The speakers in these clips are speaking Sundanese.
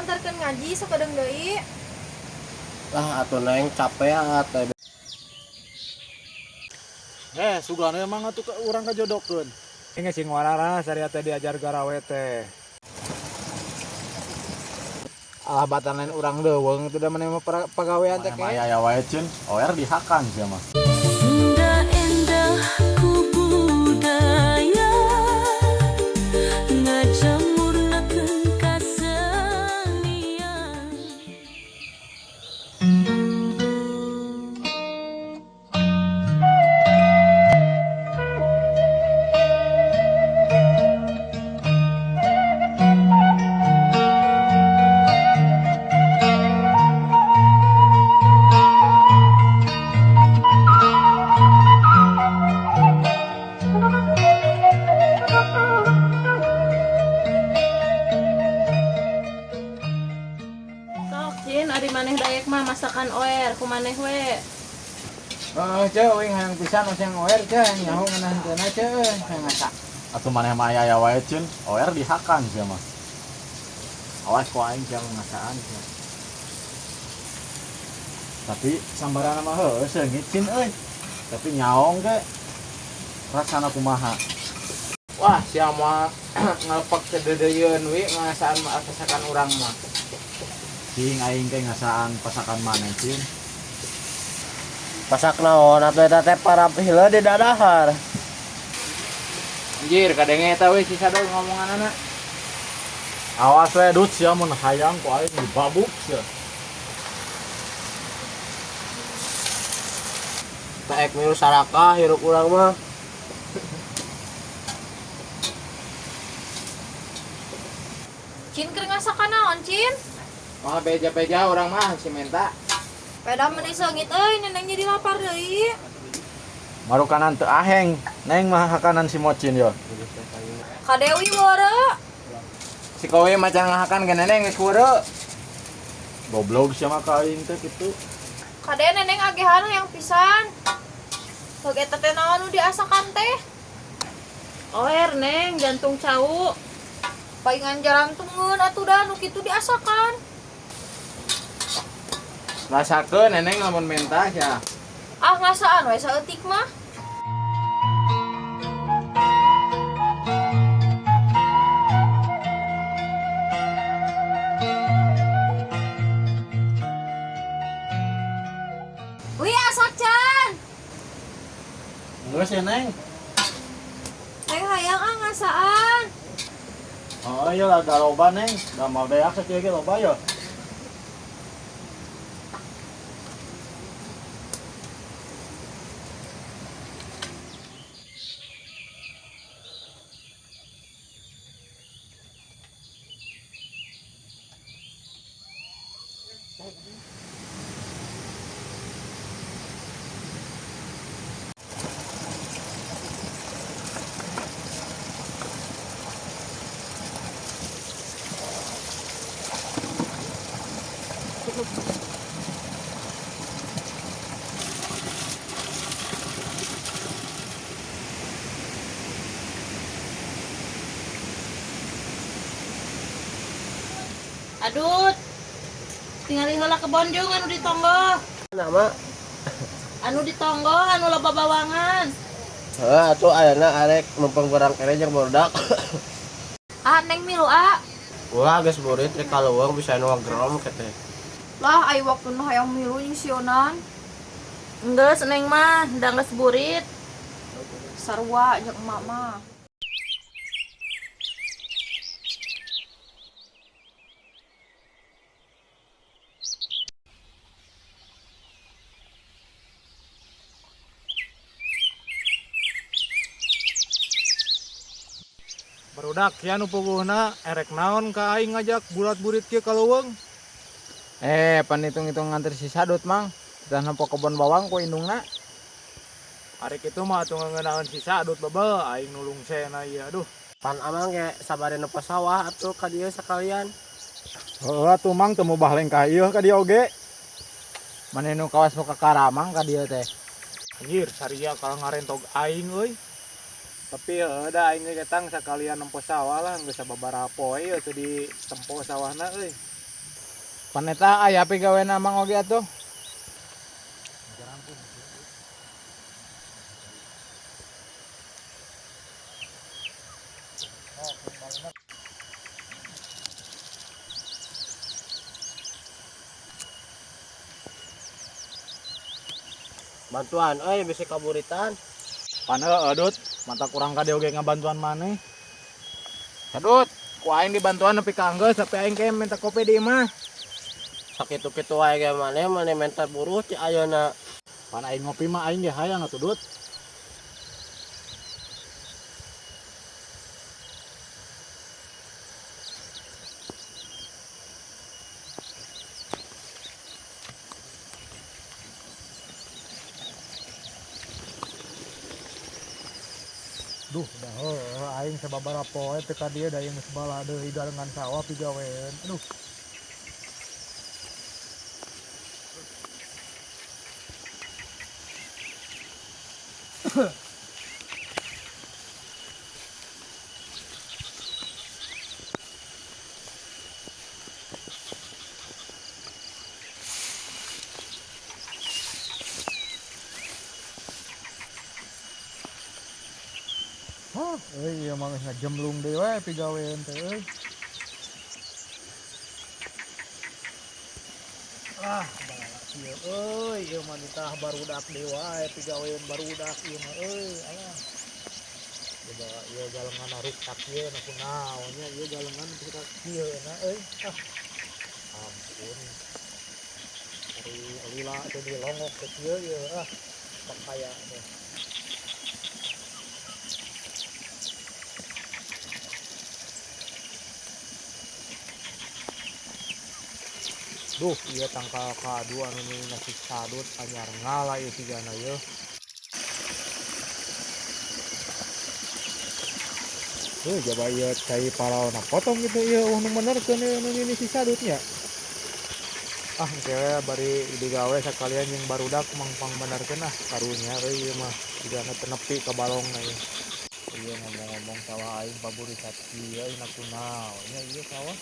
Ngantarkeun ngaji sakedeung deui. Lah atuh Neng, capek atuh. Eh, sugana emang atuh ka urang kajodokeun. Ini sing warara saria teh diajar garawe teh. Alah, batan lain urang leuweung teu da maneh mah pagawean teh. Maneh mah aya wae, Cin. Oer dihakan sia mah. Sunda endah ku budaya, ngajamurnakeun kasenian. Sok, Cin, ari maneh daek mah masakan oer, ku maneh we. Heeh, ceu, uing hayang pisan oseng oer, ceu, hayang nyaho ngeunah henteuna, ceu, hayang ngasak. Atuh maneh mah aya wae, Cin. Oer dihakan sia mah. Awas ku aing sia ngasaan sia. Tapi sambarana mah heueuh seungit, Cin euy. Tapi nyaong ge rasana kumaha. Wah, sia mah ngalepak teh deudeuyeun wi ngasaan mah pasakan urang mah. Cing, aing teh ngasaan pasakan maneh, Cin. Pasak naon atuh eta teh para heula di dadahar. Anjir, kadenge eta we si Sado ngomonganana. Awas we Dut sia mun hayang ku aing dibabuk sia. Taek milu sarakah hirup urang mah. Cin, keur ngasakan naon, Cin? Moal beja-beja urang mah si menta. Peda meni seungit euy, Neneng jadi lapar deui. Marukanan teu aheng, Neng mah hakanan si Mocin yo. Ka Dewi weureu. Si kowe macan ngahakan ge Neneng geus weureu. Goblok sia mah ka aing teh kitu. Kade Neneng agehan hayang pisan. Heug eta teh naon nu diasakan teh? Oer, Neng, jantung cau. Paingan jarantungeun atuh da nu kitu diasakan. Rasakeun Neneng lamun menta sia. Ah, ngasaan we saeutik mah. Wih, asak can. Geus ya, Neng. Neng hayang ah ngasaan. Oh iya lah, da loba, Neng. Da mau beak sakieu ge loba yo. Aduh, tingali heula kebon jeung anu ditonggo. Nama Anu ditonggo, anu loba bawangan. Heuh atuh ayeuna arek mumpung barang kene jeung barudak. Ah, Neng milu ah. Ulah geus burit rek ka leuweung bisa nu ngagrom ke teh. Lah, ai waktuna hayang milu jeung sionan. Enggeus Neng mah, da geus burit. Sarua jeung emak mah. Barudak ya nu puguhna erek naon ka aing ngajak bulat burit kieu ka leuweung. Pan hitung-hitung nganter si Sadut, Mang. Tah nempo kebon bawang ku indungna. Ari kitu mah atuh ngeunaheun si Sadut bebel aing nulung sena ieu aduh. Pan amang ge sabari nempo sawah atuh ka dieu sakalian. Heuh atuh Mang teu mubah lengkah ieu ka dieu oge. Maneh nu kawas nu kakaramang ka dieu teh. Anjir, saria kalau ngarentog aing euy. Tapi heuh da aing ge ketang sakalian nempo sawah lah geus sababaraha poe ieu teu ditempo sawahna euy. Paneta aya pigawena Mang oge atuh. Bantuan euy bisi kaburitan. Pan heueuh Dut, mata kurang ka dieu oge ngabantuan maneh. Sadut, ku aing dibantuan nepi ka anggeus tapi aing ke minta kopi di imah. Sakitu-kitu wae ge maneh maneh menta buruh ti ayeuna. Pan aing ngopi mah aing ge hayang atuh Dut. Duh, dah heueuh aing sababaraha poe teu ka dieu da ieu geus bala deui galengan sawah pigawean. Aduh. Hah, euy ieu mah geus ngajemlung deui we pigawean teh euy. Ah, balala kieu euy, ieu mah nitah barudak deui wae pigawean barudak ieu mah euy, alah. Coba ieu galengan ruksak ieu na kunaon nya ieu galengan nepi ka kieu na euy. Ah. Ampun. Ari lila teh dilongok teh kieu ieu ah. Pakaya teh. Duh, ieu tangkal kadu anu nasi sadut anyar ngala ieu tigana ieu. Tuh, jaba ieu cai paraona potong gitu ieu uh nu benerkeun ieu nu ini si sadutnya. Ah, engke we bari digawe sakalian jeung barudak mangpang benerkeun ah karunya euy ieu mah jigana teu nepi ka balongna ieu. Ieu ngomong-ngomong sawah aing paburisan kieu na kunaon nya ieu sawah.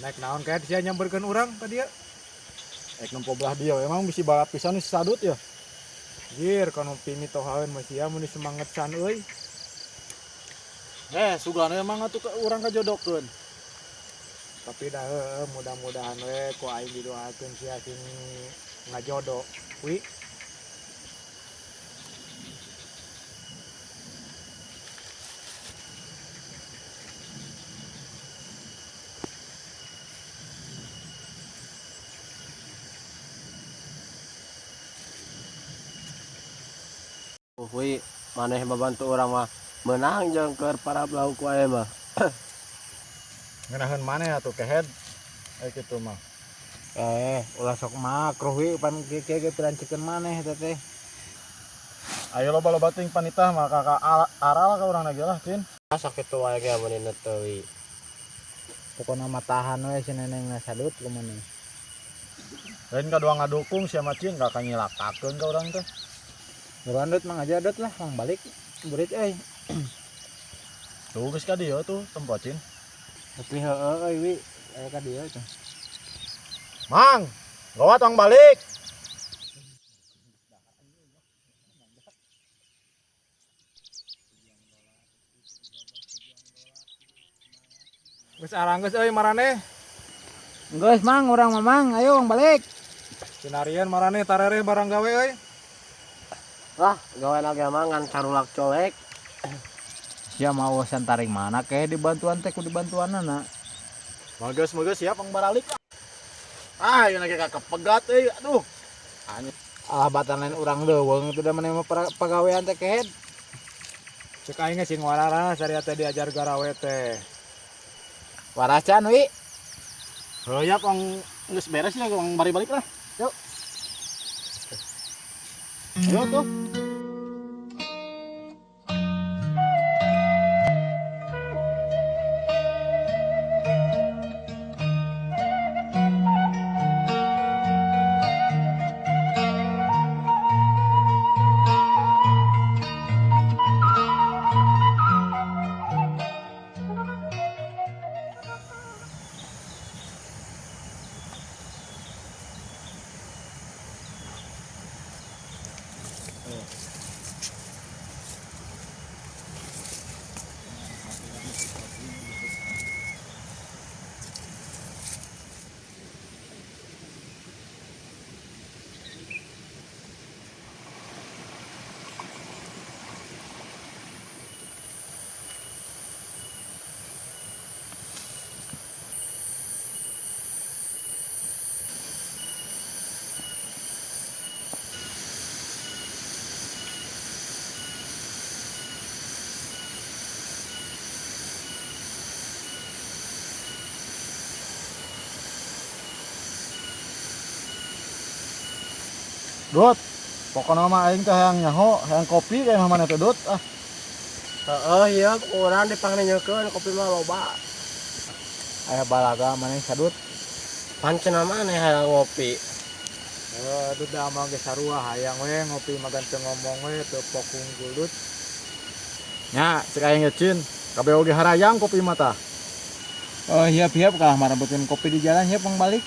Naik naon kayak sia nyamperkeun urang ka dieu. Ek nempo belah dieu emang bisi balap pisan si Sadut ya. Jir, kono pimi tohaeun mah sia mun semangat san euy. Eh, sugana emang atuh ka urang kajodokeun. Tapi dah heueuh mudah-mudahan we ku aing didoakeun sia sing ngajodo. Wi, Hui maneh babantu urang mah meunang jeung keur para lauk wae mah. Ngeunaheun maneh atuh kehed. Eh kitu mah. Eh, ulah sok makruh wi pan kieu ge pirancikeun maneh eta teh. Ayo loba-loba teuing panitah mah ka aral ka urang lagi lah, Cin. Ah sakitu wae ge mun teu wi. Pokona mah tahan we si neneng sadut kumaha. Lain kadua ngadukung sia mah Cin, ka nyilakakeun ka urang teh. Buruan Dut, mang aja Dut lah, mang balik. Burit euy. Tuh geus ka dieu tuh tempo Cin. Tapi heueuh euy wi, aya ka dieu tuh. Mang, gawat tong balik. Geus aranggeus euy maraneh. Geus mang urang mah mang, ayo mang balik. Sinarian maraneh tarereh barang gawe euy. Lah, gawe lagi mah ngan carulak colek. Sia mau taring mana ke dibantuan teh ku dibantuanana. Mageus mageus siap ang baralik lah. Ah, ieu lagi ka kepegat euy, aduh. Anjing. Alah batan lain urang leuweung teh da maneh mah pagawean teh kehed. Cek aing ge sing wararas ari teh diajar garawe teh. Waras can wi. Heuh ya pang geus beres ya pang bari balik lah. Yuk. Ayo tuh. Dut, pokoknya mah aing teh hayang nyaho, hayang kopi kayak mah maneh teh Dut. Ah, Heeh, iya urang dipangninyekeun kopi mah loba. Aya balaga maneh sadut. Pan cenah maneh hayang ngopi. Heuh, Dut da mah geus sarua hayang we ngopi mah teu ngomong we teu pok unggul Dut. Nya, cek aing ge Cin, kabeh oge harayang kopi mah tah. Oh hiap-hiap kalah marebutin kopi di jalan hiap pang balik.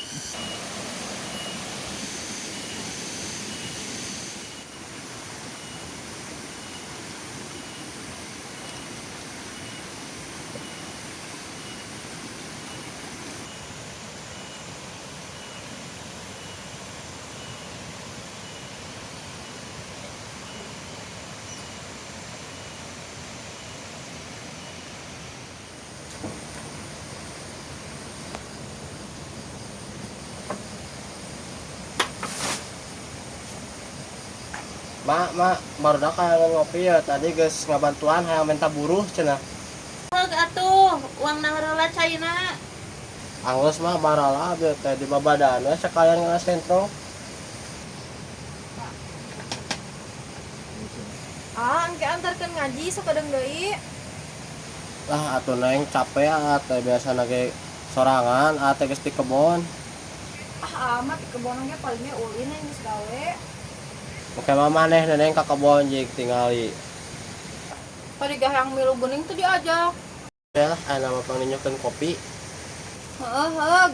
Mak, mak, barudak hayang ngopi ya tadi geus ngabantuan hayang minta buruh cenah. Heug atuh, uang heula caina. Anggeus mah barala bieu teh di babadan we sekalian ngana sentro. Ah, engke antarkeun ngaji sakedeung deui. Lah atuh neng capek ah teh biasana ge sorangan ah teh geus di kebon. Ah, amat di kebon ge palingnya ulin yang geus gawe. Oke mah maneh neneng ka kebon jig tingali. Tadi gah yang milu geuning tuh diajak. Ya lah aya mah pangninyekeun kopi. Heeh, heug.